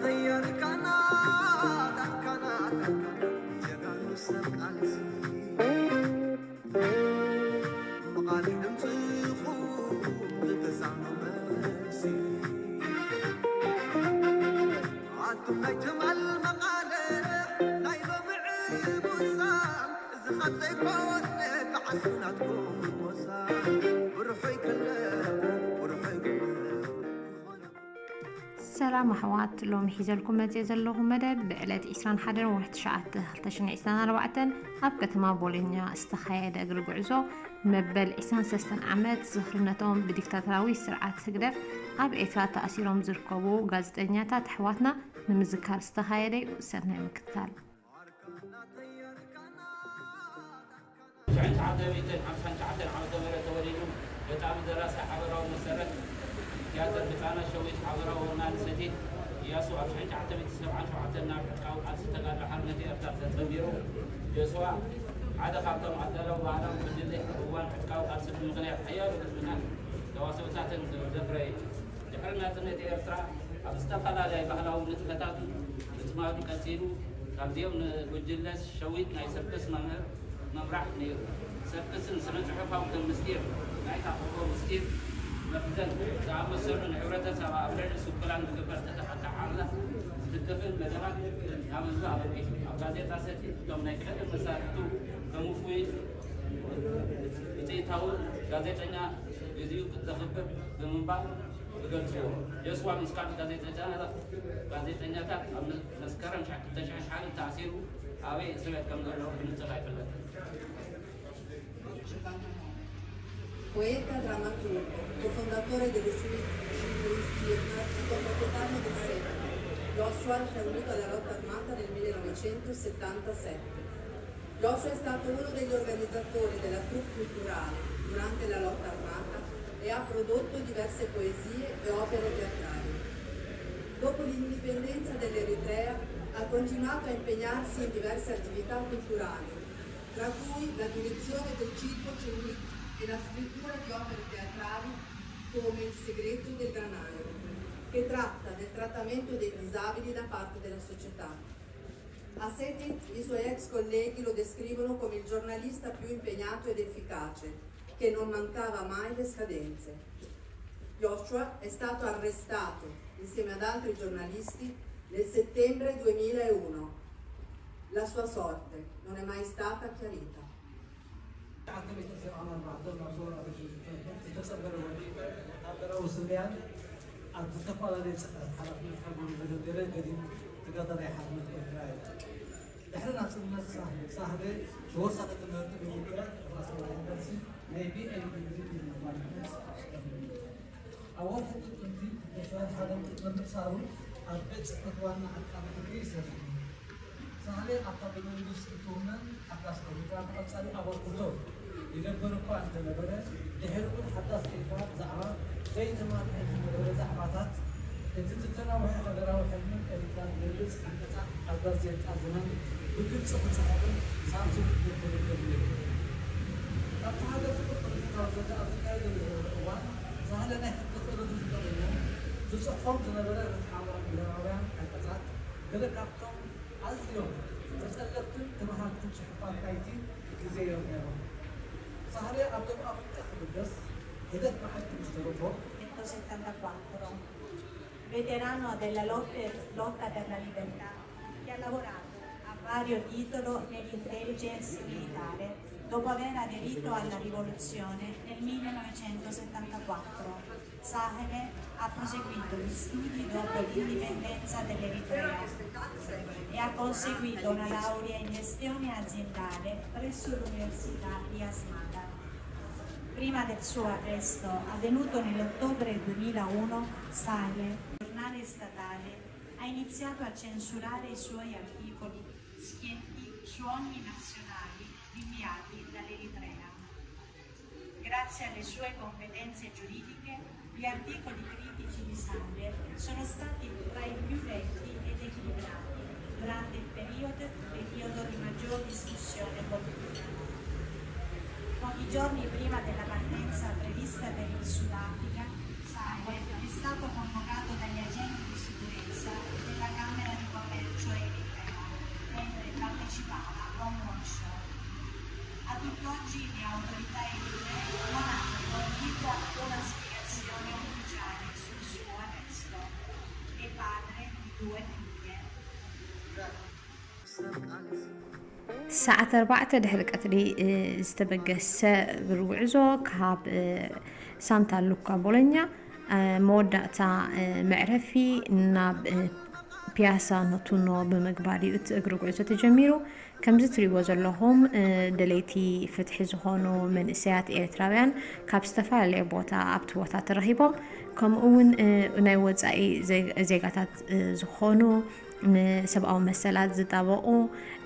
ተየርካና ዳካና ዳካና ጀጋኑ ሰብ ቃልሲ መቓልሕ ድምፅኹም ዝተሳኖ መልሲ ኣቱም ናይ ትማል መቓልሕ ናይ ሎሚ ዕቡሳን እዚ ኻብ ዘይኮነ ተዓስቡ ናትኩም ሞሳ ብርሑ ይከለኹም ብርሑ ይከለኹም ሰላም ኣሕዋት፣ ሎሚ ሒዘልኩም መፅየ ዘለኹ መደብ ብዕለት ዕስራን ሓደን ወርሒ ትሽዓተ ክልተ ሽሕን ዕስራን ኣርባዕተን ኣብ ከተማ ቦሎኛ ዝተኻየደ እግሪ ጉዕዞ መበል ዕስራን ሰለስተን ዓመት ዝኽሪ ነቶም ብዲክታቶራዊ ስርዓት ህግደፍ ኣብ ኤርትራ ተኣሲሮም ዝርከቡ ጋዜጠኛታት ኣሕዋትና ንምዝካር ዝተኻየደ እዩ። ሰናይ ምክትታል። ሽሕን ትሽዓተ ሚእትን ሓምሳን ትሽዓተን ዓመተ ምህረት ተወሊዱ። ገጣሚ፣ ደራሲ፣ ሓበራዊ መሰረት ቲያትር ህጻናት ሸዊት፣ ሓበራዊ ወናኒ ሰቲት እያሱ ኣብ ሽሕን ትሽዓተ ሚእትን ሰብዓን ሸውዓተን ናብ ዕጥቃዊ ቃልሲ ተጋድሎ ሓርነት ኤርትራ ተጸንቢሩ። ዮስዋ ሓደ ካብቶም ኣዳለዊ ባህላዊ ጉጅለ እዋን ዕጥቃዊ ቃልሲ ብምኽንያት ሓያሎ ግጥምታት ተዋስኦታትን ዘፍረየ እዩ። ድሕሪ ናጽነት ኤርትራ ኣብ ዝተፈላለያ ባህላዊ ንጥፈታት ምጽማዱ ቀጺሉ። ካብዚኦም ንጉጅለ ሸዊት ናይ ሰርከስ መምህር ምምራሕ ነይሩ። ሰርከስን ስነ ጽሑፋዊ ከም ምስጢር ናይታ ኮኾብ ምስጢር መኽዘን ዝኣመሰሉ ንሕብረተሰብ ኣብ ልዕሊ ስንኩላን ዝግበር ኣተሓሕዛ ዝድግፍን መደባት ናብ ህዝቢ ኣበርኪቱ። ኣብ ጋዜጣ ሰቲ እቶም ናይ ቀደም መሳርሕቱ ከም ውፉይን ውጽኢታውን ጋዜጠኛ ግዚኡ ዘኽብር ብምንባር ይገልጽዎ። ዮስዋ ምስ ካልእ ጋዜጠኛታት ኣብ መስከረም ክልተ ሽሕን ሓደን ተኣሲሩ ኣበይ እስር ቤት ከም ዘሎ ብንጹር ኣይፍለጥን። Poeta, drammaturgo, cofondatore dello Sciurizzi Circus e coproprietario del Sette, Joshua è caduto alla lotta armata nel millenovecentosettantasette. Joshua è stato uno degli organizzatori della troupe culturale durante la lotta armata e ha prodotto diverse poesie e opere teatrali. Dopo l'indipendenza dell'Eritrea ha continuato a impegnarsi in diverse attività culturali, tra cui la direzione del Circo Ceruit e la scrittura di opere teatrali come Il segreto del granaio, che tratta del trattamento dei disabili da parte della società. A Setit i suoi ex colleghi lo descrivono come il giornalista più impegnato ed efficace, che non mancava mai le scadenze. Joshua è stato arrestato insieme ad altri giornalisti nel settembre duemilauno. La sua sorte non è mai stata chiarita. ዓመት ዝተሰብዓን ኣርባዕተን ናብ ሰውራ ዝተጸንበረ ወዲ ወታደራዊ ስልያን ኣብ ዝተፈላለየ ጽፍሕታት ሓላፍነት ሃገሩ ዘገልገለ ገዲም ተጋዳላይ ሓርነት ኤርትራ እዩ። ድሕሪ ናጽነት ሳህለ ተወሳኺ ትምህርቲ ብምክያድ ራስ ዩኒቨርሲቲ ናይ ቢኤ ዲግሪ ዲግሪ ማኔጅመንት ኣብ ወርሒ ጥቅምቲ ክልተ ሽሕን ሓደን ብምእሳሩ ኣብ ቤት ጽሕፈት ዋና ዓቃቢ ሕጊ ይሰርሕ። ሳህለ ኣብታ ብመንግስቲ እትውነን ሓዳስ ኤርትራ ብቐጻሊ ኣበርክቶ ይገብር እኳ እንተነበረ፣ ድሕሪ እውን ሓዳስ ኤርትራ ብዛዕባ ዘይተማልአ ዝነበረ ዛዕባታት እቲ ዝተናውሐ ሃገራዊ ሕልምን ኤርትራን ዝገልጽ ዓንቀጻት ኣብ ጋዜጣ ዘመን ብግልጺ ክጽሕፍን ሳንሱር ክግበረሉ ጀሚሩ። ካብቲ ሓደ ፍጡር ፖለቲካዊ ዘተ ኣብ ዝካየደሉ ዝነበረ እዋን፣ ሳህለ ናይ ሕጊ ክእለቱ ተጠቒሙ ዝጽሕፎም ዝነበረ ርትዓውያን ብሄራውያን ዓንቀጻት ገለ ካብቶም ኣዝዮም ተጸለፍትን ተበሃግትን ጽሑፋት ናይቲ ግዜ እዮም ነይሮም። ሳህለ ኣብ ደቡብ ኣፍሪቃ ክብገስ ሒደት መዓልቲ ምስ ተረፎ፣ settantaquattro. Veterano della lotte- lotta per la libertà, che ha lavorato a vario titolo nell'intelligence militare dopo aver aderito alla rivoluzione nel millenovecentosettantaquattro. Sahle ha proseguito gli studi dopo l'indipendenza dell'Eritrea e ha conseguito una laurea in gestione aziendale presso l'Università di Asmara. Prima del suo arresto, avvenuto nell'ottobre duemilauno, Sahle, giornale statale, ha iniziato a censurare i suoi articoli schiettici su ogni nazionali rinviati dall'Eritrea. Grazie alle sue competenze giuridiche, gli articoli critici di Sahle sono stati tra i più letti ed equilibrati durante il periodo, periodo di maggior discussione politica. Pochi giorni prima della partenza prevista per il Sudafrica, Sahle è stato convocato dagli agenti di sicurezza della ሰዓት ኣርባዕተ ድሕሪ ቀትሪ ዝተበገሰ እግሪ ጉዕዞ ካብ ሳንታ ሉካ ቦሎኛ መወዳእታ መዕረፊ ናብ ፒያሳ ኖቱኖ ብምግባር እዩ እቲ እግሪ ጉዕዞ ተጀሚሩ። ከምዚ ትሪእዎ ዘለኹም ደለይቲ ፍትሒ ዝኾኑ መንእሰያት ኤርትራውያን ካብ ዝተፈላለየ ቦታ ኣብቲ ቦታ ተረኺቦም፣ ከምኡ እውን ናይ ወፃኢ ዜጋታት ዝኾኑ ንሰብኣዊ መሰላት ዝጣበቑ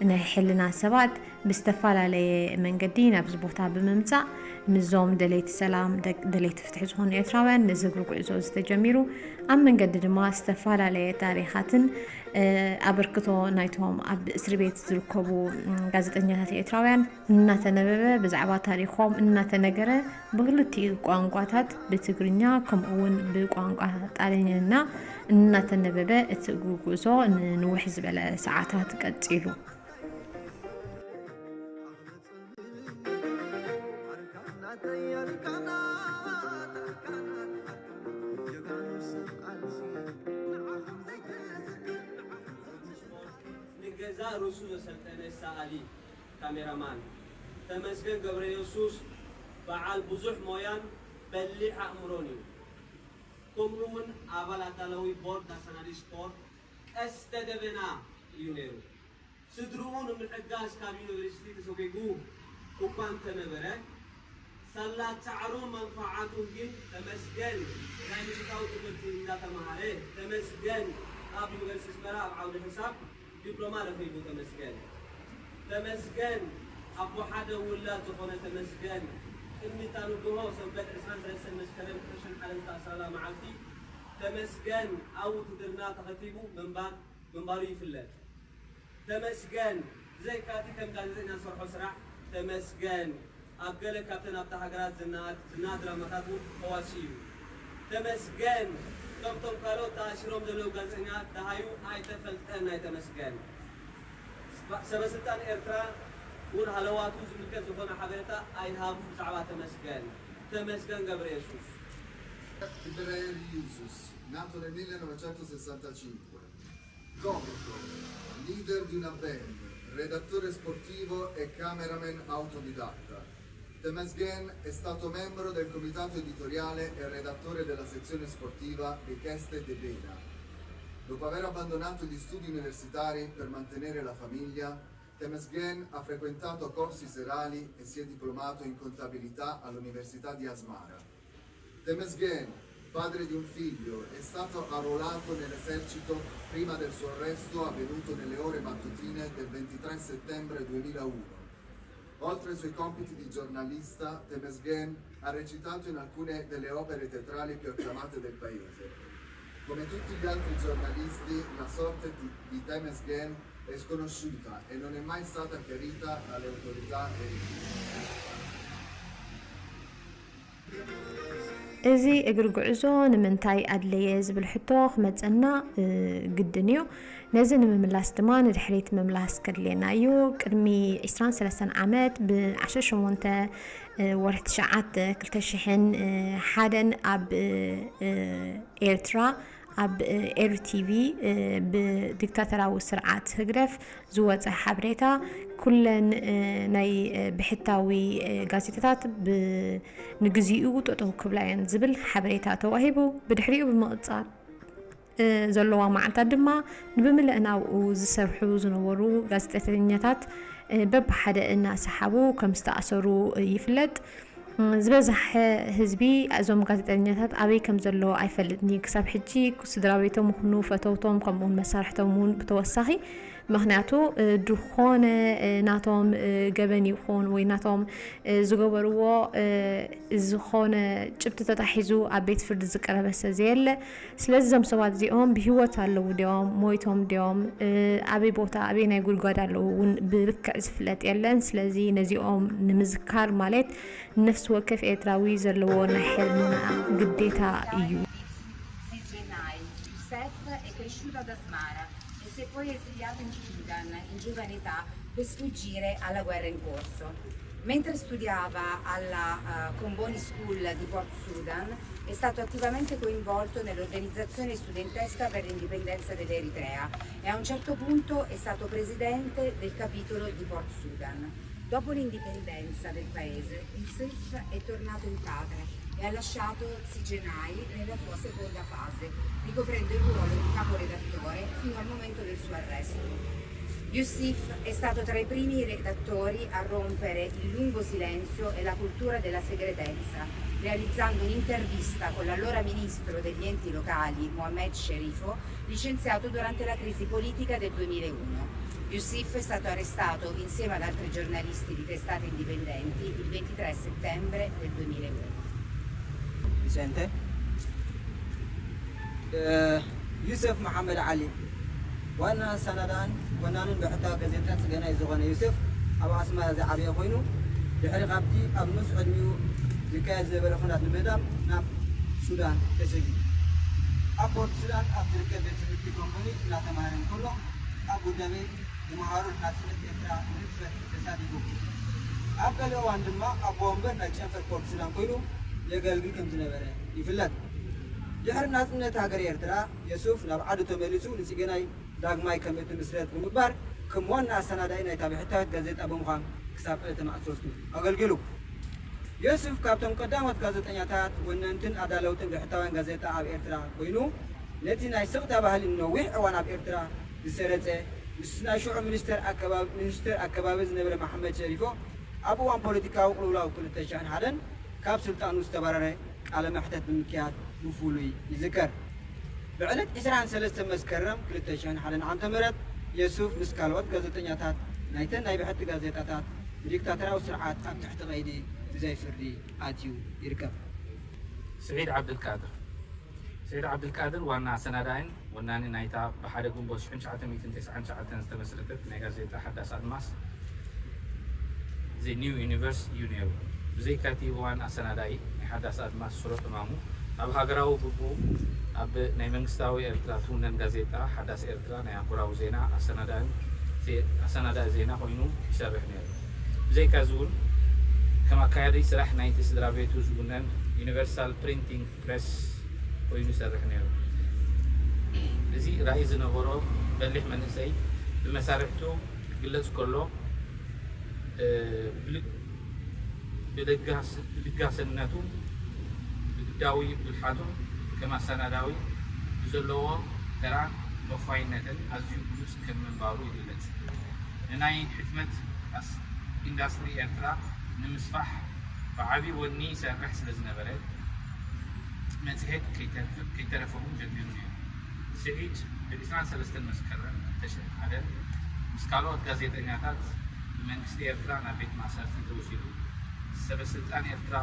ናይ ሕልና ሰባት ብዝተፈላለየ መንገዲ ናብዚ ቦታ ብምምፃእ ምስዞም ደለይቲ ሰላም፣ ደለይቲ ፍትሒ ዝኾኑ ኤርትራውያን ነዚ እግሪ ጉዕዞ ዝተጀሚሩ ኣብ መንገዲ ድማ ዝተፈላለየ ታሪኻትን ኣበርክቶ ናይቶም ኣብ እስሪ ቤት ዝርከቡ ጋዜጠኛታት ኤርትራውያን እናተነበበ ብዛዕባ ታሪኾም እናተነገረ ብክልቲኡ ቋንቋታት ብትግርኛ ከምኡ እውን ብቋንቋ ጣልያንኛ እናተነበበ እቲ ጉዕዞ ንንውሕ ዝበለ ሰዓታት ቀጺሉ። ንገዛ ርእሱ ዘሰልጠነ ሰኣሊ ካሜራማን ተመስገን ገብረየሱስ በዓል ብዙሕ ሞያን በሊሕ ኣእምሮን እዩ። ከምኡ እውን ኣባል ኣዳላዊ ቦርድ ኣሰናዲ ስፖርት ቀስተ ደበና እዩ ነይሩ። ስድርኡ ንምሕጋዝ ካብ ዩኒቨርሲቲ ተሰጒጉ እኳ እንተነበረ፣ ሳላ ጻዕሩን መንፋዓቱን ግን ተመስገን ናይ ምሽታዊ ትምህርቲ እንዳተማሃረ፣ ተመስገን ኣብ ዩኒቨርሲቲ ኣስመራ ኣብ ዓውዲ ሕሳብ ዲፕሎማ ረኺቡ፣ ተመስገን፣ ተመስገን ኣቦ ሓደ ውላድ ዝኾነ ተመስገን፣ ቅድሚ እታ ንግሆ ሰንበት ዕስራን ሰለስተን መስከረም ክልተ ሽሕን ሓደን ዝተኣስረላ መዓልቲ ተመስገን ኣብ ውትድርና ተኸቲቡ ምንባር ምንባሩ ይፍለጥ። ተመስገን ብዘይካ'ቲ ከም ጋዜጠኛ ዝሰርሖ ስራሕ፣ ተመስገን ኣብ ገለ ካብተን ኣብታ ሃገራት ዝነኣድ ዝነኣድ ድራማታት እውን ተዋሲኡ እዩ። ተመስገን ካብቶም ካልኦት ተኣሲሮም ዘለዉ ጋዜጠኛታት ደሃዩ ኣይተፈልጠን። ናይ ተመስገን ሰበ ስልጣን ኤርትራ እውን ሃለዋቱ ዝምልከት ዝኾነ ሓበሬታ ኣይሃቡን ብዛዕባ ተመስገን። ተመስገን ገብረየሱስ። Ibrahim Yusuf, nato nel millenovecentosessantacinque, comico, leader di una band, redattore sportivo e cameraman autodidatta. Temesgen è stato membro del comitato editoriale e redattore della sezione sportiva Richieste de Bena. Dopo aver abbandonato gli studi universitari per mantenere la famiglia, Temesgen ha frequentato corsi serali e si è diplomato in contabilità all'Università di Asmara. Temesgen, padre di un figlio, è stato arruolato nell'esercito prima del suo arresto avvenuto nelle ore mattutine del ventitré settembre duemilauno. Oltre ai suoi compiti di giornalista, Temesgen ha recitato in alcune delle opere teatrali più acclamate del paese. Come tutti gli altri giornalisti, la sorte di, di Temesgen è sconosciuta e non è mai stata chiarita dalle autorità eritree. እዚ እግሪ ጉዕዞ ንምንታይ ኣድለየ ዝብል ሕቶ ክመፀና ግድን እዩ። ነዚ ንምምላስ ድማ ንድሕሪት ምምላስ ከድልየና እዩ። ቅድሚ ዕስራን ሰለስተን ዓመት ብ ዓሰርተ ሸሞንተ ወርሒ ትሽዓተ ክልተ ሽሕን ሓደን ኣብ ኤርትራ ኣብ ኤሪ ቲቪ ብዲክታተራዊ ስርዓት ህግደፍ ዝወፀ ሓበሬታ ኩለን ናይ ብሕታዊ ጋዜጣታት ንግዚኡ ጠጠው ክብላ እየን ዝብል ሓበሬታ ተዋሂቡ። ብድሕሪኡ ብምቕፃል ዘለዋ መዓልታት ድማ ንብምልእ ናብኡ ዝሰርሑ ዝነበሩ ጋዜጠኛታት በብሓደ እናሰሓቡ ከም ዝተኣሰሩ ይፍለጥ። ዝበዝሐ ህዝቢ እዞም ጋዜጠኛታት ኣበይ ከም ዘለዉ ኣይፈልጥን እዩ። ክሳብ ሕጂ ስድራ ቤቶም ይኹኑ ፈተውቶም ከምኡውን መሳርሕቶም እውን ብተወሳኺ ምኽንያቱ ድኾነ ናቶም ገበን ይኹን ወይ ናቶም ዝገበርዎ ዝኾነ ጭብጢ ተታሒዙ ኣብ ቤት ፍርዲ ዝቀረበ ሰብ ዘየለ። ስለዚ እዞም ሰባት እዚኦም ብህይወት ኣለዉ ድዮም ሞይቶም ድዮም ኣበይ ቦታ ኣበይ ናይ ጉድጓድ ኣለዉ እውን ብልክዕ ዝፍለጥ የለን። ስለዚ ነዚኦም ንምዝካር ማለት ነፍሲ ወከፍ ኤርትራዊ ዘለዎ ናይ ሕልና ግዴታ እዩ። Zizrinai Youssef è cresciuto ad Asmara e si è poi esiliato in Sudan in giovane età per sfuggire alla guerra in corso. Mentre studiava alla uh, Comboni School di Port Sudan, È stato attivamente coinvolto nell'organizzazione studentesca per l'indipendenza dell'Eritrea e a un certo punto è stato presidente del capitolo di Port Sudan. Dopo l'indipendenza del paese, Yusuf è tornato in patria e ha lasciato Tsigenai nella sua seconda fase, ricoprendo il ruolo di caporedattore fino al momento del suo arresto. Yusuf è stato tra i primi redattori a rompere il lungo silenzio e la cultura della segretezza, realizzando un'intervista con l'allora ministro degli enti locali Mohamed Sherifo, licenziato durante la crisi politica del duemilauno. Yusuf è stato arrestato insieme ad altri giornalisti di testate indipendenti il ventitré settembre del duemilauno. ቪሰንተ ዩሰፍ መሓመድ ዓሊ ዋና ኣሰናዳእን ወናንን ብሕታዊ ጋዜጣ ጽገናይ ዝኾነ ዩሰፍ ኣብ ኣስመራ ዝዓበየ ኮይኑ ድሕሪ ካብቲ ኣብ ንኡስ ዕድሚኡ ዝካየድ ዝነበረ ኹናት ንምግጣም ናብ ሱዳን ተሰዲዱ። ኣብ ፖርት ሱዳን ኣብ ዝርከብ ቤት ትምህርቲ ኮምቦኒ እናተማሃረ እንከሎ ኣብ ውዳቤ ተምሃሮ ናጽነት ኤርትራ ንንጥፈት ተሳቲፉ። ኣብ ገለ እዋን ድማ ኣቦ ወንበር ናይ ጨንፈር ፖርት ሱዳን ኮይኑ የገልግል ከም ዝነበረ ይፍለጥ። ድሕሪ ናጽነት ሃገር ኤርትራ የሱፍ ናብ ዓዱ ተመሊሱ ንጽገናይ ዳግማይ ከም እትምስረት ብምግባር ከም ዋና ኣሰናዳኢ ናይታ ብሕታዊት ጋዜጣ ብምዃን ክሳብ ዕለተ ማእሰርቱ ኣገልጊሉ። ዮሱፍ ካብቶም ቀዳሞት ጋዜጠኛታት ወነንትን ኣዳለውትን ብሕታውያን ጋዜጣ ኣብ ኤርትራ ኮይኑ ነቲ ናይ ስቕታ ባህሊ ነዊሕ እዋን ኣብ ኤርትራ ዝሰረጸ ምስ ናይ ሽዑ ሚኒስተር ኣከባቢ ዝነበረ መሓመድ ሸሪፎ ኣብ እዋን ፖለቲካዊ ቅልውላው ክልተ ሽሕን ሓደን ካብ ስልጣኑ ዝተባረረ ቃለ መሕተት ብምክያድ ብፍሉይ ይዝከር። ብዕለት ዕስራን ሰለስተን መስከረም ክልተ ሽሕን ሓደን ዓመተ ምህረት የሱፍ ምስ ካልኦት ጋዜጠኛታት ናይተን ናይ ብሕቲ ጋዜጣታት ብዲክታተራዊ ስርዓት ኣብ ትሕቲ ቀይዲ ብዘይ ፍርዲ ኣትዩ ይርከብ። ስዒድ ዓብድልቃድር ስዒድ ዓብድልቃድር ዋና ኣሰናዳኢን ወናኒ ናይታ ብሓደ ግንቦት ሽሕን ትሽዓተ ሚእትን ተስዓን ትሽዓተን ዝተመስረተት ናይ ጋዜጣ ሓዳስ ኣድማስ The New Universe እዩ ነይሩ። ብዘይካቲ ዋና ኣሰናዳኢ ናይ ሓዳስ ኣድማስ ስሩዕ ዕማሙ ኣብ ሃገራዊ ግቡኡ ኣብ ናይ መንግስታዊ ኤርትራ ትውነን ጋዜጣ ሓዳስ ኤርትራ ናይ ኣህጉራዊ ዜና ኣሰናዳእን ኣሰናዳኢ ዜና ኮይኑ ይሰርሕ ነይሩ። ብዘይካዚ እውን ከም ኣካያዲ ስራሕ ናይቲ ስድራ ቤቱ ዝውነን ዩኒቨርሳል ፕሪንቲንግ ፕረስ ኮይኑ ይሰርሕ ነይሩ። እዚ ራእይ ዝነበሮ በሊሕ መንእሰይ ብመሳርሕቱ ክግለጽ ከሎ ብልጋሰነቱ፣ ብግዳዊ ብልሓቱ ከም ኣሰናዳዊ ብዘለዎ ተራን ተወፋይነትን ኣዝዩ ብሉጽ ከም ምንባሩ ይግለጽ። ንናይ ሕትመት ኢንዳስትሪ ኤርትራ ንምስፋሕ ብዓቢ ወኒ ይሰርሕ ስለዝነበረ መጽሔት ከይተረፈ እውን ጀሚሩ ነይሩ። ስዒድ ብ ዕስራን ሰለስተን መስከረም ክልተ ሽሕን ሓደን ምስ ካልኦት ጋዜጠኛታት ብመንግስቲ ኤርትራ ናብ ቤት ማእሰርቲ ተወሲዱ። ሰበ ስልጣን ኤርትራ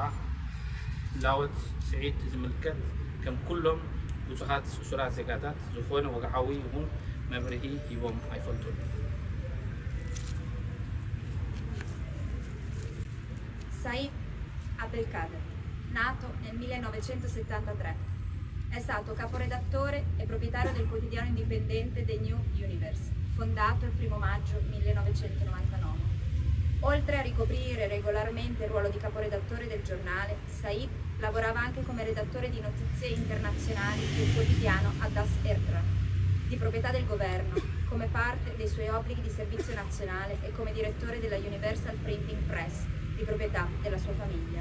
ላወት ስዒድ ዝምልከት ከም ኩሎም ብጹሃት እሱራት ዜጋታት ዝኾነ ወግዓዊ ይኹን መብርሂ ሂቦም ኣይፈልጡን። Said Abdelkader, nato nel millenovecentosettantatré, è stato caporedattore e proprietario del quotidiano indipendente The New Universe, fondato il primo maggio millenovecentonovantanove. Oltre a ricoprire regolarmente il ruolo di caporedattore del giornale, Said lavorava anche come redattore di notizie internazionali del quotidiano Adas Ertra, di proprietà del governo, come parte dei suoi obblighi di servizio nazionale e come direttore della Universal Printing Press, di proprietà della sua famiglia.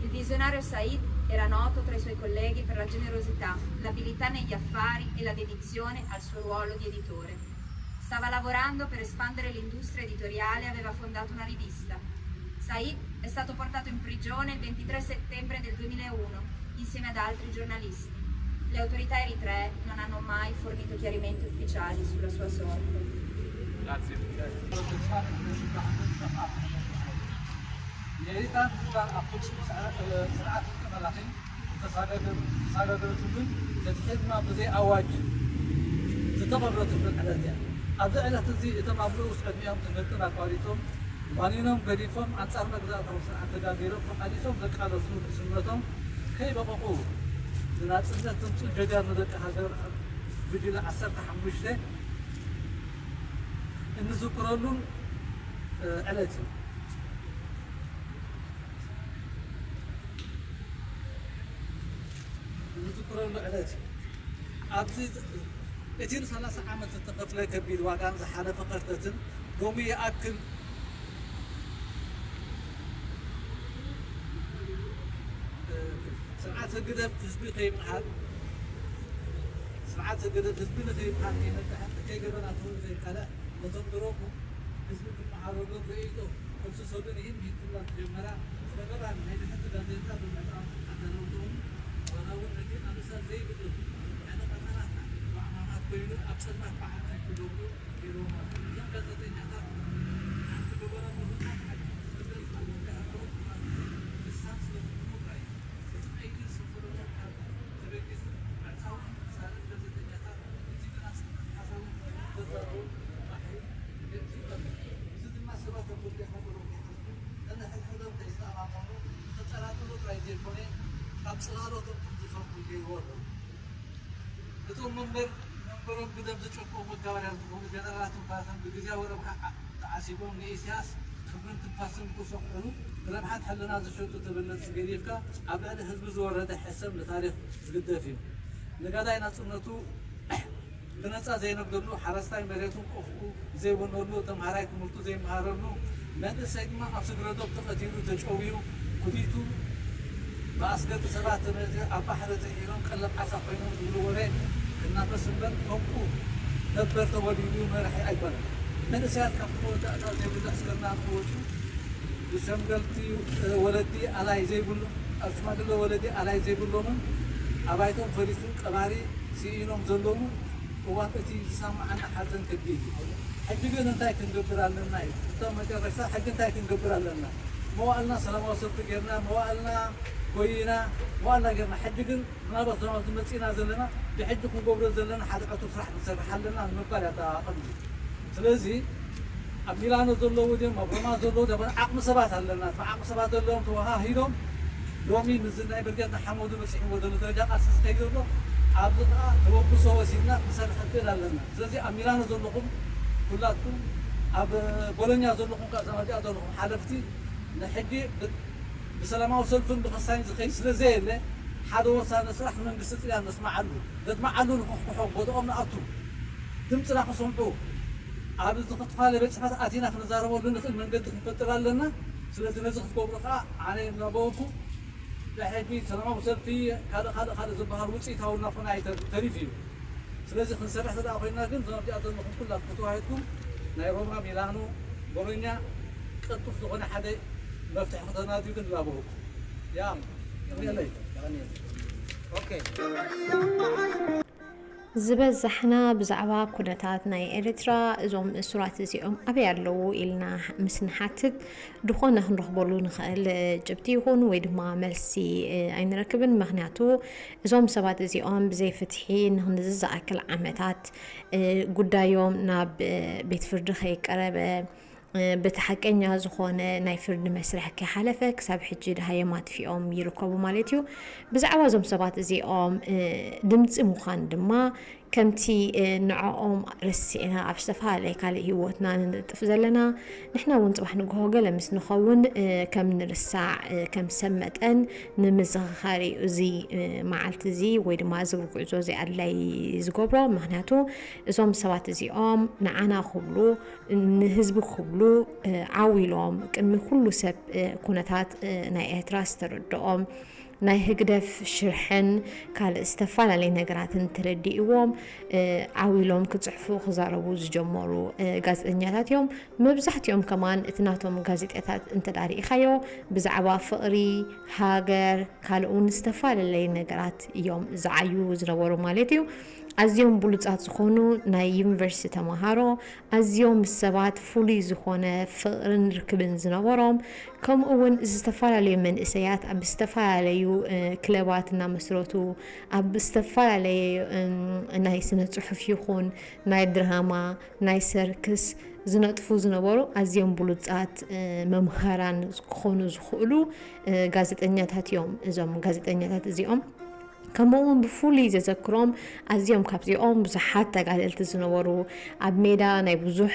Il visionario Said era noto tra i suoi colleghi per la generosità, l'abilità negli affari e la dedizione al suo ruolo di editore. Stava lavorando per espandere l'industria editoriale e aveva fondato una rivista. Said è stato portato in prigione il ventitré settembre del duemilauno insieme ad altri giornalisti. Le autorità eritree non hanno mai fornito chiarimenti ufficiali sulla sua sorte. Grazie. የኤርትራን ህዝባን ኣብ ፍጹም ስርዓት ተመላኺ ዝተሳጋገረትሉን ነቲ ሕልማ ብዘይ ኣዋጅ ዝተቐብረትሉን ዕለት እያ። ኣብዚ ዕለት እዚ እቶም ኣብ ንኡስ ዕድሚኦም ትምህርትን ኣቋሪጾም ዋኒኖም ገዲፎም ኣንጻር መግዛእታዊ ስርዓት ተጋጊሮም ተቓሊሶም ዘቃለሱ ንእስነቶም ከይበቐቑ ንናጽነት ዝምጽኡ ጀጋኑ ደቂ ሃገር ኣብ ጉጅለ ዓሰርተ ሓሙሽተ እንዝክረሉን ዕለት እዩ። ዝዝክረሉ ዕለት እዩ። ኣብዚ እቲ ን30 ዓመት ዝተኸፍለ ከቢድ ዋጋን ዝሓለፈ ከርተትን ሎሚ ይኣክል ስርዓት ህግደፍ ህዝቢ ከይምሃር፣ ስርዓት ህግደፍ ህዝቢ ንከይምሃር ከይነቅሕ፣ ከይገበናቱ ንከይቃልዕ ነቶም ድሮኹም ህዝቢ ክመሃረሎም ርእይቶ ክፍስሰሉን ይህን ይህትላ ዝጀመራ ጸገባን ናይ ድሕቲ ጋዜጣ ብምዕጻው ኣዳለውትኦም ዋላ እውን ነቲ ኣምሳል ዘይብሉ ዕለቐታትና ዋዕማማት ኮይኑ ኣብ ጸልማት በዓል ክገብሩ ገይርዎም ኣለዉ። እዞም ጋዜጠኛታት ሓንቲ ገበኖም ንኽንዓት ሓቂ ክብል ኣለዎ። እንታይ ሃገሮም ክማል ልሳን ስለ ዝኾኑ ጥራይ እዩ። እቲ ቀይዲ ዝሰፈረሎም ካብ ተበጊሱ ምዕጻውን ምሳልን ጋዜጠኛታት እቲ ግና ጽልማት ሓሳቦም ዘዛረቡ ባሕሪ የእትዩ ኣሎ። እዚ ድማ ሰባት ኣብ ጉዳይ ሃገሮም ከይሓስቡ ነንሕድሕዶም ከይሰማማዑ ከጠራጥሩ ጥራይ ዘይኮነ ካብ ጽላሎቶም ከም ዝፈርዱ ገይርዎ ኣሎ። እቶም መንበር መንበሮም ብደም ዝጨፍኡ መጋበርያ ዝኾኑ ጀነራላት እኳ ከም ብግዝያዊ ረብሓ ተዓሲቦም ንኢሳያስ ክብርን ትንፋስን ክሰኽዕሉ ብረብሓት ሕልና ዝሸጡ ተበለጽቲ ገዲፍካ ኣብ ልዕሊ ህዝቢ ዝወረደ ሕሰም ንታሪኽ ዝግደፍ እዩ። ነጋዳይ ናጽነቱ ብነጻ ዘይነግደሉ ሓረስታይ መሬቱ ቆፍኡ ዘይወነሉ፣ ተምሃራይ ትምህርቱ ዘይመሃረሉ፣ መንእሰይ ድማ ኣብ ስግረ ዶብ ተቐቲሉ ተጨውዩ፣ ኩዲቱ ብኣስገዲ ሰባት ተመዚዑ ኣብ ባሕሪ ጥሒሎም ቀለብ ዓሳ ኮይኖም ዝብሉ ወረ ክናፈስ እምበር ከምኡ ነበር ተወሊዱ መራሒ ኣይኮነን። መንእሰያት ካብቲ መወዳእታ ዘይብሉ ዕስክርና ክወጹ ብሸምገልቲ ወለዲ ኣላይ ዘይብሉ ኣብ ሽማግለ ወለዲ ኣላይ ዘይብሎምን ኣባይቶም ፈሪሱ ቀባሪ ስኢኖም ዘለዉ እዋን እቲ ዝሰማዓና ሓዘን ከቢድ እዩ። ሕጂ ግን እንታይ ክንገብር ኣለና እዩ እቶም መጨረሻ ሕጂ እንታይ ክንገብር ኣለና? መዋእልና ሰላማዊ ሰልፊ ጌርና መዋእልና ጎይና መዋእልና ጌርና ሕጂ ግን ምናልባት ዞም ኣብዚ መፂና ዘለና ብሕጂ ክንገብሮ ዘለና ሓደ ዕቱብ ስራሕ ክንሰርሕ ኣለና ንምባል ያጠቃቀም እዩ። ስለዚ ኣብ ሚላኖ ዘለዉ ድም ኣብ ሮማ ዘለዉ ደበን ዓቕሚ ሰባት ኣለና ዓቕሚ ሰባት ዘለዎም ተወሃሂዶም ሎሚ ምዝ ናይ ብርጌድ ንሓመዱ በፂሕዎ ዘሎ ደረጃ ቃልሲ ዝከይድ ዘሎ ኣብዚ ከዓ ተበግሶ ወሲድና ክንሰርሕ ንክእል ኣለና። ስለዚ ኣብ ሚላኖ ዘለኹም ኩላትኩም ኣብ ቦሎኛ ዘለኹም ከዓ ዘመዲኣ ዘለኹም ሓለፍቲ ንሕጂ ብሰላማዊ ሰልፍን ብኸሳይን ዝኸይድ ስለ ዘየለ ሓደ ወሳነ ስራሕ መንግስቲ ጥልያን ነስማዓሉ ነድማዓሉ ንክሕኩሖ ቦትኦም ንኣቱ ድምፅና ክሰምዑ ኣብ ዝተፈላለየ ቤት ፅሕፈት ኣቲና ክንዛረበሉ ንኽእል መንገዲ ክንፈጥር ኣለና። ስለዚ ነዚ ክትገብሩ ከዓ ኣነ እናበወኩ ናይ ሕጂ ሰላማዊ ሰልፊ ካልእ ካልእ ካልእ ዝበሃል ውፅኢታዊ እናኾነ ኣይተሪፍ እዩ። ስለዚ ክንሰርሕ ተደኣ ኮይና ግን ዞም ኣብዚኣ ዘለኹም ኩላትኩም ተዋሂድኩም ናይ ሮማ ሚላኖ ቦሎኛ ቀልጡፍ ዝኾነ ሓደ መፍትሒ ከተናድዩ ግን እናበወኩ ያም ይቕኒለይ። ዝበዛሕና ብዛዕባ ኩነታት ናይ ኤርትራ እዞም እሱራት እዚኦም ኣበይ ኣለዉ ኢልና ምስ ንሓትት ድኾነ ክንረኽበሉ ንኽእል ጭብጢ ይኹን ወይ ድማ መልሲ ኣይንረክብን። ምኽንያቱ እዞም ሰባት እዚኦም ብዘይ ፍትሒ ንዝኣክል ዓመታት ጉዳዮም ናብ ቤት ፍርዲ ከይቀረበ በቲ ሓቀኛ ዝኾነ ናይ ፍርዲ መስርሕ ከይሓለፈ ክሳብ ሕጂ ደሃዮም ኣጥፊኦም ይርከቡ ማለት እዩ። ብዛዕባ እዞም ሰባት እዚኦም ድምፂ ምዃን ድማ ከምቲ ንዕኦም ረሲዕና ኣብ ዝተፈላለየ ካልእ ህይወትና ንነጥፍ ዘለና ንሕና እውን ፅባሕ ንግሆ ገለ ምስ ንኸውን ከም ንርሳዕ ከም ሰብ መጠን ንምዝኽኻር እዩ እዚ መዓልቲ እዚ ወይ ድማ እዚ ጉዕዞ እዚ ኣድላይ ዝገብሮ። ምክንያቱ እዞም ሰባት እዚኦም ንዓና ክብሉ ንህዝቢ ክብሉ ዓው ኢሎም ቅድሚ ኩሉ ሰብ ኩነታት ናይ ኤርትራ ዝተረድኦም ናይ ህግደፍ ሽርሕን ካልእ ዝተፈላለየ ነገራትን ተረዲእዎም ዓው ኢሎም ክፅሕፉ ክዛረቡ ዝጀመሩ ጋዜጠኛታት እዮም። መብዛሕትኦም ከማን እቲ ናቶም ጋዜጣታት እንተ ርኢኻዮ ብዛዕባ ፍቕሪ፣ ሃገር፣ ካልእ እውን ዝተፈላለለየ ነገራት እዮም ዝዓዩ ዝነበሩ ማለት እዩ። ኣዝዮም ብሉጻት ዝኾኑ ናይ ዩኒቨርሲቲ ተምሃሮ፣ ኣዝዮም ምስ ሰባት ፍሉይ ዝኾነ ፍቕርን ርክብን ዝነበሮም፣ ከምኡ እውን ዝተፈላለዩ መንእሰያት ኣብ ዝተፈላለዩ ክለባት እናመስረቱ፣ ኣብ ዝተፈላለየ ናይ ስነ ጽሑፍ ይኹን ናይ ድራማ፣ ናይ ሰርክስ ዝነጥፉ ዝነበሩ ኣዝዮም ብሉጻት መምሃራን ክኾኑ ዝኽእሉ ጋዜጠኛታት እዮም። እዞም ጋዜጠኛታት እዚኦም ከምኡ እውን ብፍሉይ ዘዘክሮም ኣዝዮም ካብዚኦም ብዙሓት ተጋደልቲ ዝነበሩ፣ ኣብ ሜዳ ናይ ብዙሕ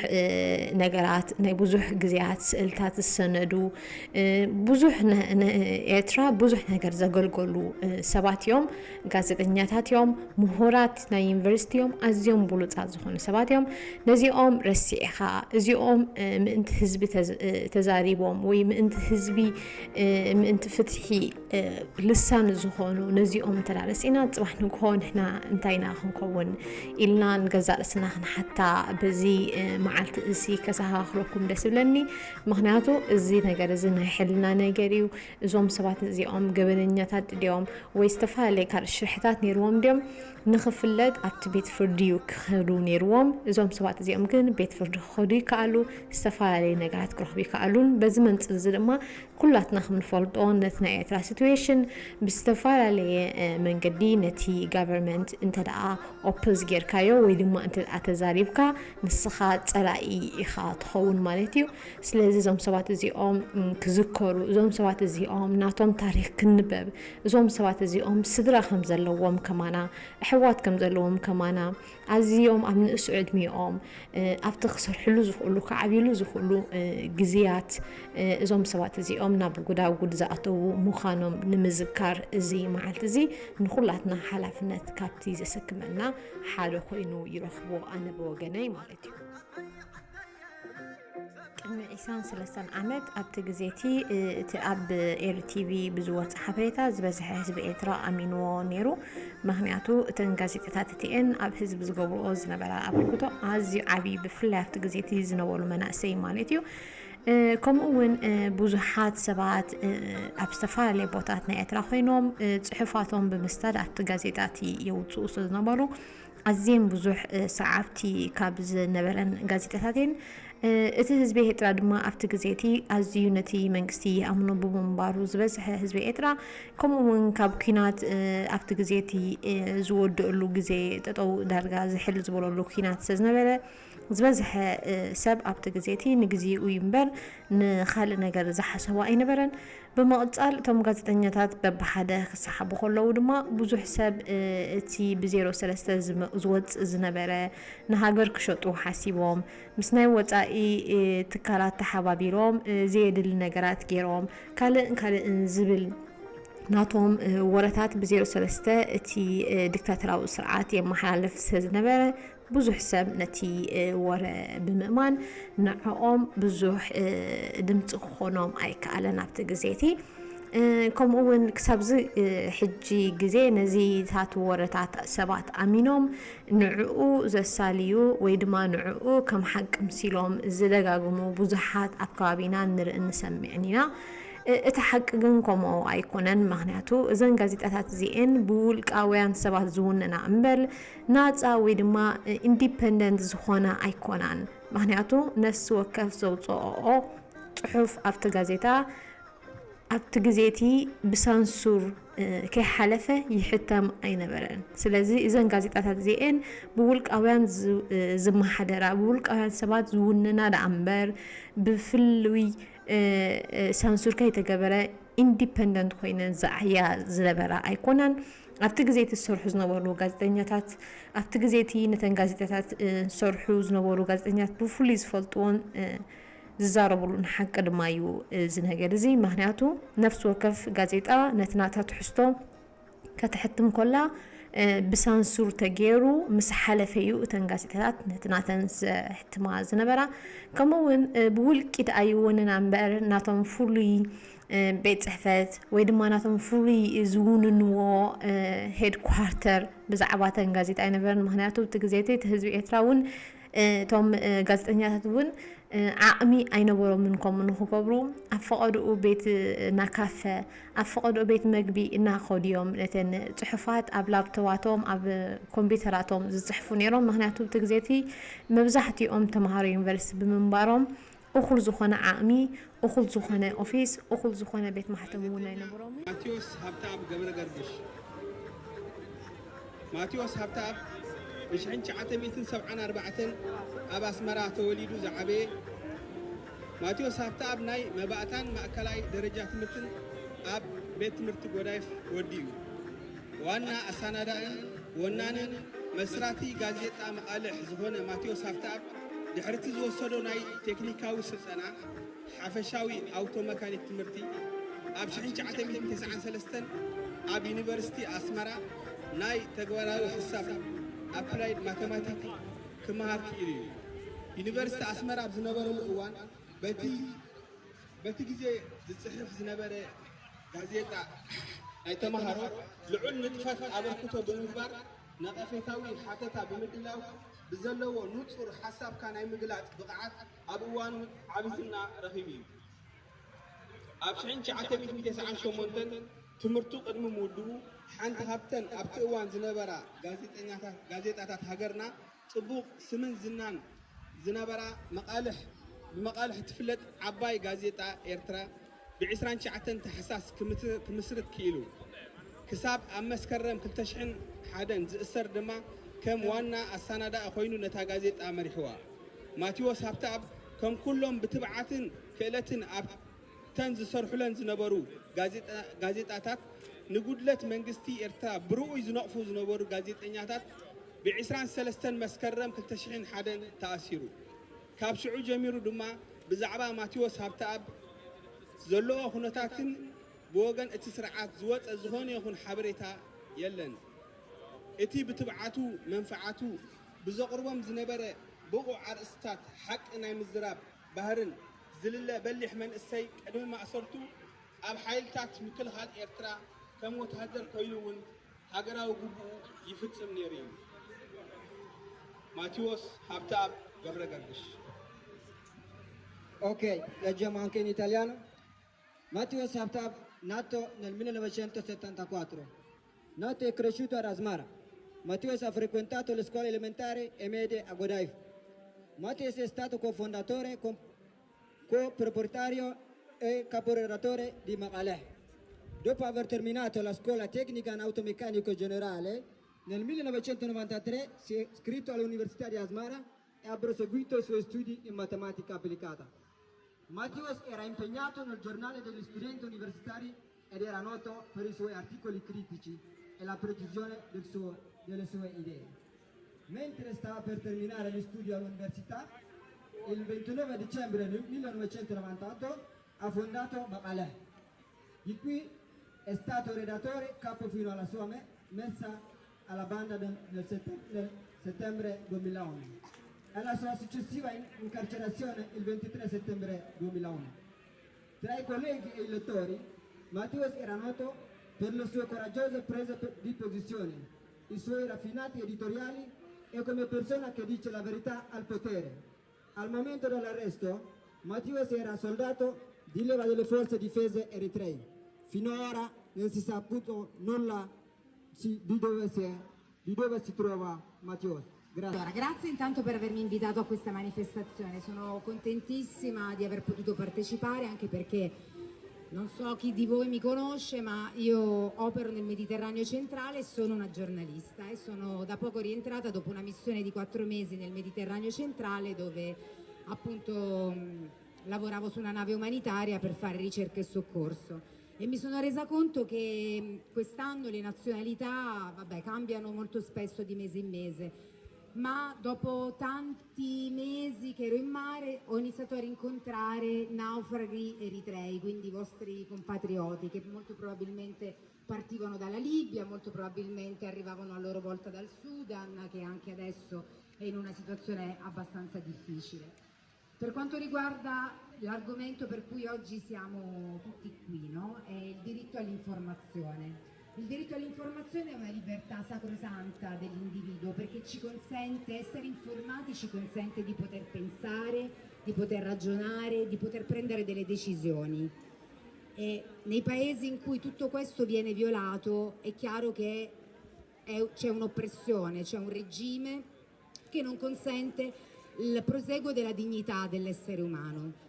ነገራት ናይ ብዙሕ ግዜያት ስእልታት ዝሰነዱ፣ ብዙሕ ኤርትራ ብዙሕ ነገር ዘገልገሉ ሰባት እዮም። ጋዜጠኛታት እዮም፣ ምሁራት ናይ ዩኒቨርሲቲ እዮም፣ ኣዝዮም ብሉፃት ዝኾኑ ሰባት እዮም። ነዚኦም ረሲዕኻ፣ እዚኦም ምእንቲ ህዝቢ ተዛሪቦም ወይ ምእንቲ ህዝቢ ምእንቲ ፍትሒ ልሳን ዝኾኑ ነዚኦም እንተ ረሲእና፣ ፅባሕ ንግሆ ንሕና እንታይ ኢና ክንከውን ኢልና ንገዛእ ርእስና ክንሓታ በዚ መዓልቲ እዚ ከዘኻኽረኩም ደስ ይብለኒ። ምኽንያቱ እዚ ነገር እዚ ናይ ሕልና ነገር እዩ። እዞም ሰባት እዚኦም ገበነኛታት ድዮም ወይ ዝተፈላለየ ካልእ ሽርሕታት ነይርዎም ድዮም ንኽፍለጥ ኣብቲ ቤት ፍርዲ እዩ ክኸዱ ነይርዎም። እዞም ሰባት እዚኦም ግን ቤት ፍርዲ ክኸዱ ይከኣሉ፣ ዝተፈላለየ ነገራት ክረኽቡ ይከኣሉን። በዚ መንፅር እዚ ድማ ኩላትና ከም ንፈልጦ ነቲ ናይ ኤርትራ ሲትዌሽን ብዝተፈላለየ መንገዲ ነቲ ጋቨርንመንት እንተ ደኣ ኦፖዝ ጌርካዮ ወይ ድማ እንተ ደኣ ተዛሪብካ ንስኻ ጸላኢ ኢኻ ትኸውን ማለት እዩ። ስለዚ እዞም ሰባት እዚኦም ክዝከሩ፣ እዞም ሰባት እዚኦም ናቶም ታሪኽ ክንበብ፣ እዞም ሰባት እዚኦም ስድራ ከም ዘለዎም ከማና፣ ኣሕዋት ከም ዘለዎም ከማና፣ ኣዝዮም ኣብ ንእስ ዕድሚኦም ኣብቲ ክሰርሕሉ ዝኽእሉ፣ ክዓብይሉ ዝኽእሉ ግዜያት እዞም ሰባት እዚኦም ናብ ጉዳጉድ ዝኣተዉ ምዃኖም ንምዝካር እዚ መዓልቲ እዚ ንኹላትና ሓላፍነት ካብቲ ዘሰክመና ሓደ ኮይኑ ይረኽቦ ኣነ ብወገነይ ማለት እዩ። ቅድሚ ዒስራን ሰለስተን ዓመት ኣብቲ ግዜ እቲ እቲ ኣብ ኤሪ ቲቪ ብዝወጽእ ሓበሬታ ዝበዝሐ ህዝቢ ኤርትራ ኣሚንዎ ነይሩ። ምኽንያቱ እተን ጋዜጣታት እቲኤን ኣብ ህዝቢ ዝገብርኦ ዝነበራ ኣበርክቶ ኣዝዩ ዓብዪ፣ ብፍላይ ኣብቲ ግዜ እቲ ዝነበሩ መናእሰይ ማለት እዩ። ከምኡ እውን ብዙሓት ሰባት ኣብ ዝተፈላለየ ቦታት ናይ ኤርትራ ኮይኖም ጽሑፋቶም ብምስዳድ ኣብቲ ጋዜጣ እቲ የውፅኡ ስለዝነበሩ ኣዝየን ብዙሕ ሰዓብቲ ካብ ዝነበረን ጋዜጣታት እየን። እቲ ህዝቢ ኤርትራ ድማ ኣብቲ ግዜ እቲ ኣዝዩ ነቲ መንግስቲ ይኣምኖ ብምንባሩ ዝበዝሐ ህዝቢ ኤርትራ ከምኡ እውን ካብ ኲናት ኣብቲ ግዜ እቲ ዝወደእሉ ግዜ ጠጠው ዳርጋ ዝሕል ዝበለሉ ኲናት ስለዝነበረ ዝበዝሐ ሰብ ኣብቲ ግዜ እቲ ንግዜኡ እዩ እምበር ንኻልእ ነገር ዝሓሰቦ ኣይነበረን። ብምቕጻል እቶም ጋዜጠኛታት በብሓደ ክሰሓቡ ከለዉ ድማ ብዙሕ ሰብ እቲ ብዜሮ ሰለስተ ዝወጽእ ዝነበረ ንሃገር ክሸጡ ሓሲቦም ምስ ናይ ወጻኢ ትካላት ተሓባቢሮም ዘየድሊ ነገራት ገይሮም ካልእን ካልእን ዝብል ናቶም ወረታት ብዜሮ ሰለስተ እቲ ዲክታተራዊ ስርዓት የመሓላልፍ ስለዝነበረ ብዙሕ ሰብ ነቲ ወረ ብምእማን ንዕኦም ብዙሕ ድምፂ ክኾኖም ኣይከኣለን ኣብቲ ግዜ እቲ። ከምኡ እውን ክሳብዚ ሕጂ ግዜ ነዚታት ወረታት ሰባት ኣሚኖም ንዕኡ ዘሳልዩ ወይ ድማ ንዕኡ ከም ሓቂ ምሲሎም ዝደጋግሙ ብዙሓት ኣብ ከባቢና ንርእን ንሰምዕን ኢና። እቲ ሓቂ ግን ከምኡ ኣይኮነን። ምኽንያቱ እዘን ጋዜጣታት እዚኤን ብውልቃውያን ሰባት ዝውንና እምበር ናፃ ወይ ድማ ኢንዲፐንደንት ዝኾና ኣይኮናን። ምኽንያቱ ነፍሲ ወከፍ ዘውፅኦኦ ፅሑፍ ኣብቲ ጋዜጣ ኣብቲ ግዜ እቲ ብሳንሱር ከይሓለፈ ይሕተም ኣይነበረን። ስለዚ እዘን ጋዜጣታት እዚኤን ብውልቃውያን ዝመሓደራ ብውልቃውያን ሰባት ዝውንና ደኣ እምበር ብፍሉይ ሳንሱር ከይተገበረ ኢንዲፐንደንት ኮይነን ዝዓያ ዝነበራ ኣይኮናን። ኣብቲ ግዜ እቲ ዝሰርሑ ዝነበሩ ጋዜጠኛታት ኣብቲ ግዜ እቲ ነተን ጋዜጣታት ዝሰርሑ ዝነበሩ ጋዜጠኛታት ብፍሉይ ዝፈልጥዎን ዝዛረብሉን ሓቂ ድማ እዩ እዚ ነገር እዚ። ምኽንያቱ ነፍሲ ወከፍ ጋዜጣ ነቲ ናታ ትሕዝቶ ከተሕትም ኮላ ብሳንሱር ተገይሩ ምስ ሓለፈ እዩ እተን ጋዜጣታት ነቲ ናተን ዘሕትማ ዝነበራ። ከምኡ እውን ብውልቂ ደኣ ይወንና እምበር ናቶም ፍሉይ ቤት ፅሕፈት ወይ ድማ ናቶም ፍሉይ ዝውንንዎ ሄድኳርተር ብዛዕባ እተን ጋዜጣ ኣይነበረን። ምኽንያቱ እቲ ግዜ እቲ ህዝቢ ኤርትራ እውን እቶም ጋዜጠኛታት እውን ዓቕሚ ኣይነበሮምን ከምኡ ንክገብሩ ኣብ ፈቐድኡ ቤት እናካፈ ኣብ ፈቐድኡ ቤት መግቢ እናኸዱ እዮም ነተን ፅሑፋት ኣብ ላፕቶባቶም ኣብ ኮምፒውተራቶም ዝፅሕፉ ነይሮም። ምክንያቱ እቲ ግዜ እቲ መብዛሕትኦም ተምሃሮ ዩኒቨርሲቲ ብምንባሮም እኹል ዝኾነ ዓቕሚ እኹል ዝኾነ ኦፊስ እኹል ዝኾነ ቤት ማሕተም እውን ኣይነበሮምን። ማቴዎስ ሃብተኣብ ገብረ ገርግሽ። ማቴዎስ ሃብተኣብ ብ ትሽዓተ ሚእትን ሰብዓን ኣርባዕተን ኣብ ኣስመራ ተወሊዱ ዝዓበየ ማቴዎስ ሃብተኣብ ናይ መባእታን ማእከላይ ደረጃ ትምህርትን ኣብ ቤት ትምህርቲ ጎዳይፍ ወዲኡ። ዋና ኣሰናዳእን ወናንን መስራቲ ጋዜጣ መቓልሕ ዝኾነ ማቴዎስ ሃብተኣብ፣ ድሕርቲ ዝወሰዶ ናይ ቴክኒካዊ ስልጠና፣ ሓፈሻዊ ኣውቶ መካኒክ ትምህርቲ፣ ኣብ ሽሕን ትሽዓተ ሚእትን ተስዓን ሰለስተን ኣብ ዩኒቨርሲቲ ኣስመራ ናይ ተግባራዊ ሕሳብ፣ ኣፕላይድ ማተማቲክ፣ ክመሃር ክኢሉ እዩ። ዩኒቨርሲቲ ኣስመራ ኣብ ዝነበረሉ እዋን በቲ በቲ ግዜ ዝጽሕፍ ዝነበረ ጋዜጣ ናይ ተመሃሮ ልዑል ንጥፈት ኣበርክቶ ብምግባር፣ ነቐፌታዊ ሓተታ ብምድላው፣ ብዘለዎ ንጹር ሓሳብካ ናይ ምግላጽ ብቕዓት ኣብ እዋኑ ዓቢ ዝና ረኺቡ እዩ። ኣብ ሽሕን ትሽዓተ ሚእትን ተስዓን ሸሞንተን ትምህርቱ ቅድሚ ምውድኡ፣ ሓንቲ ካብተን ኣብቲ እዋን ዝነበራ ጋዜጠኛታት፣ ጋዜጣታት ሃገርና ጽቡቕ ስምን ዝናን ዝነበራ መቓልሕ፣ ብመቓልሕ እትፍለጥ ዓባይ ጋዜጣ ኤርትራ፣ ብ ዕስራን ትሽዓተን ታሕሳስ ክምት-፣ ክምስርት ክኢሉ። ክሳብ ኣብ መስከረም ክልተ ሽሕን ሓደን ዝእሰር ድማ፣ ከም ዋና ኣሰናዳኢ ኮይኑ ነታ ጋዜጣ መሪሕዋ። ማቴዎስ ሃብተኣብ፣ ከም ኩሎም ብትብዓትን ክእለትን ኣብተን ዝሰርሑለን ዝነበሩ ጋዜጣ-፣ ጋዜጣታት፣ ንጉድለት መንግስቲ ኤርትራ ብርኡይ ዝነቕፉ ዝነበሩ ጋዜጠኛታት፣ ብ ዕስራን ሰለስተን መስከረም ክልተ ሽሕን ሓደን ተኣሲሩ። ካብ ሽዑ ጀሚሩ ድማ ብዛዕባ ማቴዎስ ሃብተኣብ ዘለዎ ኩነታትን ብወገን እቲ ስርዓት ዝወጸ ዝኾነ ይኹን ሓበሬታ የለን። እቲ ብትብዓቱ፣ መንፍዓቱ፣ ብዘቕርቦም ዝነበረ ብቑዕ ኣርእስትታት ሓቂ ናይ ምዝራብ ባህርን ዝልለ በሊሕ መንእሰይ፣ ቅድሚ ማእሰርቱ ኣብ ሓይልታት ምክልኻል ኤርትራ ከም ወተሃደር ኮይኑ እውን ሃገራዊ ግቡኡ ይፍጽም ነይሩ እዩ። ማቴዎስ ሃብተኣብ ገብረ ገርግሽ። Ok, leggiamo anche in italiano. Matteo Saptab, nato nel millenovecentosettantaquattro. Nato e cresciuto ad Asmara, Matteo ha frequentato le scuole elementari e medie a Godaifu. Matteo è stato cofondatore, co-, coproprietario e caporedattore di Maqaleh. Dopo aver terminato la scuola tecnica in automeccanico generale, nel millenovecentonovantatré si è iscritto all'Università di Asmara e ha proseguito i suoi studi in matematica applicata. Matthews era impegnato nel giornale degli studenti universitari ed era noto per i suoi articoli critici e la precisione del suo, delle sue idee. Mentre stava per terminare gli studi all'università, il ventunove dicembre del millenovecentonovantotto ha fondato Maqaleh, di cui è stato redattore capo fino alla sua me- messa alla banda del, nel, settem- nel settembre duemilauno e alla sua successiva in- incarcerazione il ventitré settembre duemilauno. Tra i colleghi e i lettori, Matteos era noto per le sue coraggiose prese di posizione, i suoi raffinati editoriali e come persona che dice la verità al potere. Al momento dell'arresto, Matteos era soldato di leva delle forze difese eritrei. Finora non si è saputo nulla si- di dove si è, di dove si trova Matteos. Grazie. Allora, grazie intanto per avermi invitato a questa manifestazione. Sono contentissima di aver potuto partecipare, anche perché non so chi di voi mi conosce, ma io opero nel Mediterraneo centrale e sono una giornalista e sono da poco rientrata dopo una missione di quattro mesi nel Mediterraneo centrale, dove appunto mh, lavoravo su una nave umanitaria per fare ricerca e soccorso. E mi sono resa conto che mh, quest'anno le nazionalità, vabbè, cambiano molto spesso di mese in mese, ma dopo tanti mesi che ero in mare ho iniziato a rincontrare naufraghi eritrei, quindi i vostri compatrioti che molto probabilmente partivano dalla Libia, molto probabilmente arrivavano a loro volta dal Sudan, che anche adesso è in una situazione abbastanza difficile. Per quanto riguarda l'argomento per cui oggi siamo tutti qui, no? È il diritto all'informazione. Il diritto all'informazione è una libertà sacrosanta dell'individuo perché ci consente, essere informati ci consente di poter pensare, di poter ragionare, di poter prendere delle decisioni. E nei paesi in cui tutto questo viene violato è chiaro che è- c'è un'oppressione, c'è un regime che non consente il proseguo della dignità dell'essere umano.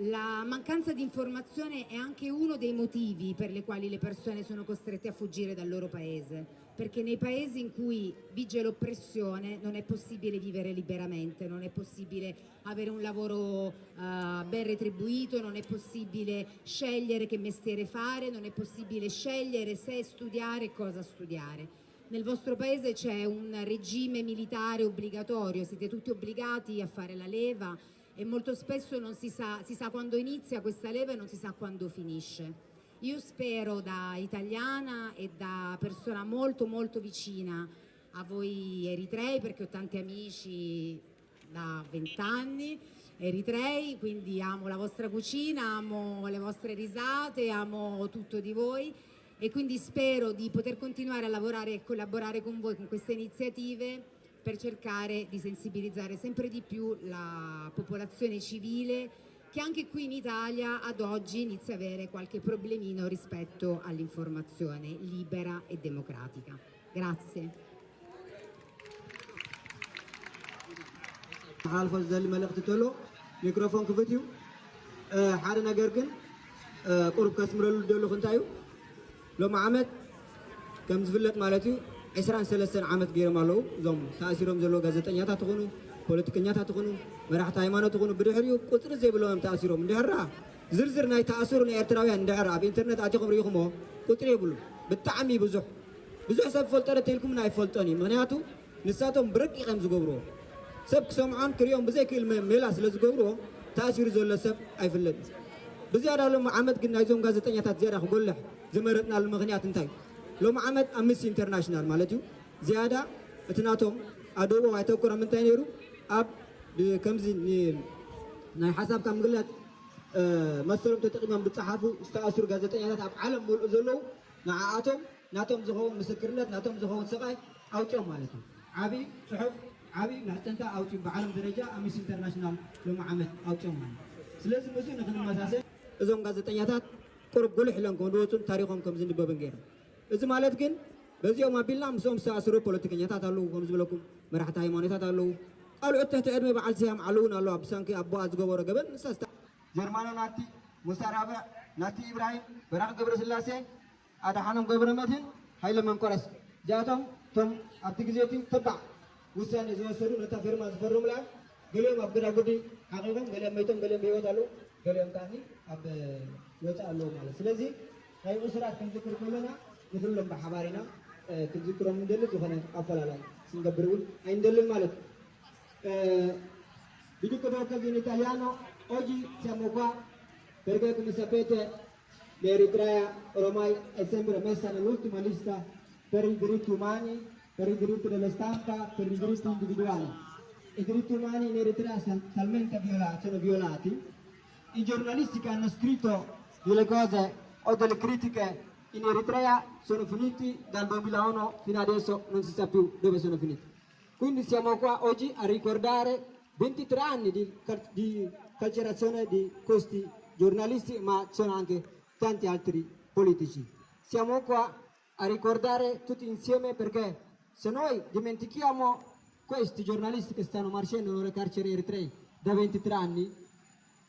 La mancanza di informazione è anche uno dei motivi per le quali le persone sono costrette a fuggire dal loro paese. Perché nei paesi in cui vige l'oppressione non è possibile vivere liberamente, non è possibile avere un lavoro eh, ben retribuito, non è possibile scegliere che mestiere fare, non è possibile scegliere se studiare e cosa studiare. Nel vostro paese c'è un regime militare obbligatorio, siete tutti obbligati a fare la leva e molto spesso non si sa, si sa quando inizia questa leva e non si sa quando finisce. Io spero da italiana e da persona molto molto vicina a voi eritrei, perché ho tanti amici da vent'anni eritrei, quindi amo la vostra cucina, amo le vostre risate, amo tutto di voi e quindi spero di poter continuare a lavorare e collaborare con voi con queste iniziative per cercare di sensibilizzare sempre di più la popolazione civile che anche qui in Italia ad oggi inizia ad avere qualche problemino rispetto all'informazione libera e democratica. Grazie. ሓልፎ ዝደሊ መልእኽቲ ተሎ ሚክሮፎን ክፍት እዩ። ሓደ ነገር ግን ቁሩብ ከስምረሉ ደለኹ እንታይ እዩ፣ ሎሚ ዓመት ከም ዝፍለጥ ማለት እዩ ዕስራን ሰለስተን ዓመት ገይሮም ኣለዉ። እዞም ተኣሲሮም ዘለዉ ጋዜጠኛታት ይኹኑ፣ ፖለቲከኛታት ይኹኑ፣ መራሕቲ ሃይማኖት ይኹኑ፣ ብድሕሪኡ ቁፅሪ ዘይብሎም እዮም ተኣሲሮም። እንድሕራ ዝርዝር ናይ ተኣሰሩ ናይ ኤርትራውያን እንድሕር ኣብ ኢንተርነት ኣቲኹም ርኢኹሞ፣ ቁፅሪ የብሉ፣ ብጣዕሚ ብዙሕ ብዙሕ ሰብ ፈልጦ ዶ ተልኩምና ኣይፈልጦን እዩ። ምክንያቱ ንሳቶም ብረቂቕ እዮም ዝገብርዎ። ሰብ ክሰምዖን ክሪኦም ብዘይክእል ሜላ ስለ ዝገብርዎ ተኣሲሩ ዘሎ ሰብ ኣይፍለጥን። ብዝያዳ ሎም ዓመት ግን ናይዞም ጋዜጠኛታት ዝያዳ ክጎልሕ ዝመረጥናሉ ምክንያት እንታይ? ሎም ዓመት ኣምነስቲ ኢንተርናሽናል ማለት እዩ ዝያዳ እቲ ናቶም ኣደቦ ኣይተኮረም እንታይ ነይሩ ኣብ ከምዚ ናይ ሓሳብካ ምግላፅ መሰሎም ተጠቂሞም ዝፀሓፉ ዝተኣስሩ ጋዜጠኛታት ኣብ ዓለም ሙሉእ ዘለዉ ንዓኣቶም ናቶም ዝኸውን ምስክርነት ናቶም ዝኸውን ስቓይ ኣውፅኦም ማለት እዩ። ዓብዪ ፅሑፍ ዓብዪ ማሕፀንታ ኣውፅኡ ብዓለም ደረጃ ኣምነስቲ ኢንተርናሽናል ሎም ዓመት ኣውፅኦም ማለት እዩ። ስለዚ ምስኡ ንክንመሳሰል እዞም ጋዜጠኛታት ቁሩብ ጉልሕ ኢሎም ከም ዝወፁን ታሪኾም ከም ዝንበብን ገይሮም። እዚ ማለት ግን በዚኦም ኣቢልና ምስኦም ዝተኣስሩ ፖለቲከኛታት ኣለዉ፣ ከም ዝበለኩም መራሕቲ ሃይማኖታት ኣለዉ፣ ቃልዑት ትሕቲ ዕድመ በዓል ስያም ዓሊ እውን ኣለዋ። ብሰንኪ ኣቦኣ ዝገበሮ ገበን ንሳ ዝተ ጀርማኖ ናቲ፣ ሙሳ ራብዕ፣ ናቲ ኢብራሂም፣ በራኺ ገብረስላሴ፣ ኣድሓኖም ገብረመድህን፣ ሃይለ መንቆረስ እዚኣቶም እቶም ኣብቲ ግዜ እቲ ተባዕ ውሳኔ ዝወሰዱ ነታ ፊርማ ዝፈረሙላ ገሊኦም ኣብ ጎዳጉዲ ሓቒቖም ገሊኦም መይቶም ገሊኦም ብህይወት ኣለዉ ገሊኦም ከዓኒ ኣብ ወፃኢ ኣለዉ ማለት ስለዚ ናይ እሱራት ክንዝክር ከለና ንኩሎም ብሓባር ኢና ክንዝክሮም ንደሊ ዝኾነ ኣፈላላይ ክንገብር እውን ኣይንደልን ማለት እዩ vi dico qualcosa in italiano oggi siamo qua perché come sapete l'Eritrea ormai è sempre messa nell'ultima lista per i diritti umani, per il diritto della stampa, per i diritti individuali. I diritti umani in Eritrea sono talmente viola- sono violati. I giornalisti che hanno scritto delle cose o delle critiche in Eritrea sono finiti dal duemilauno fino adesso non si sa più dove sono finiti. Quindi siamo qua oggi a ricordare ventitré anni di, di carcerazione di questi giornalisti, ma ci sono anche tanti altri politici. Siamo qua a ricordare tutti insieme perché se noi dimentichiamo questi giornalisti che stanno marcendo nelle carceri eritrei da ventitré anni,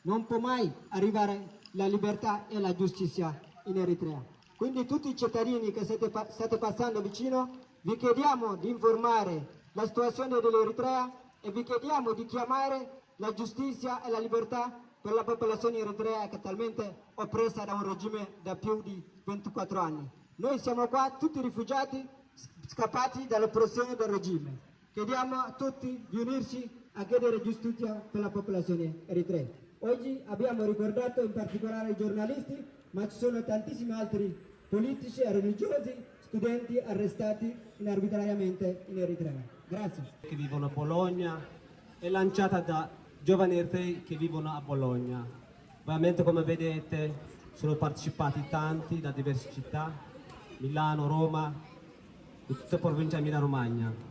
non può mai arrivare la libertà e la giustizia in Eritrea. Quindi tutti i cittadini che state, state passando vicino, vi chiediamo di informare la situazione dell'Eritrea e vi chiediamo di chiamare la giustizia e la libertà per la popolazione eritrea che è talmente oppressa da un regime da più di ventiquattro anni. Noi siamo qua tutti rifugiati scappati dall'oppressione del regime. Chiediamo a tutti di unirci a chiedere giustizia per la popolazione eritrea. Oggi abbiamo ricordato in particolare i giornalisti, ma ci sono tantissimi altri politici e religiosi, studenti arrestati arbitrariamente in Eritrea. Grazie. Che vivono a Bologna è lanciata da giovani eritrei che vivono a Bologna. Ovviamente come vedete sono partecipati tanti da diverse città, Milano, Roma, di tutta provincia Emilia Romagna.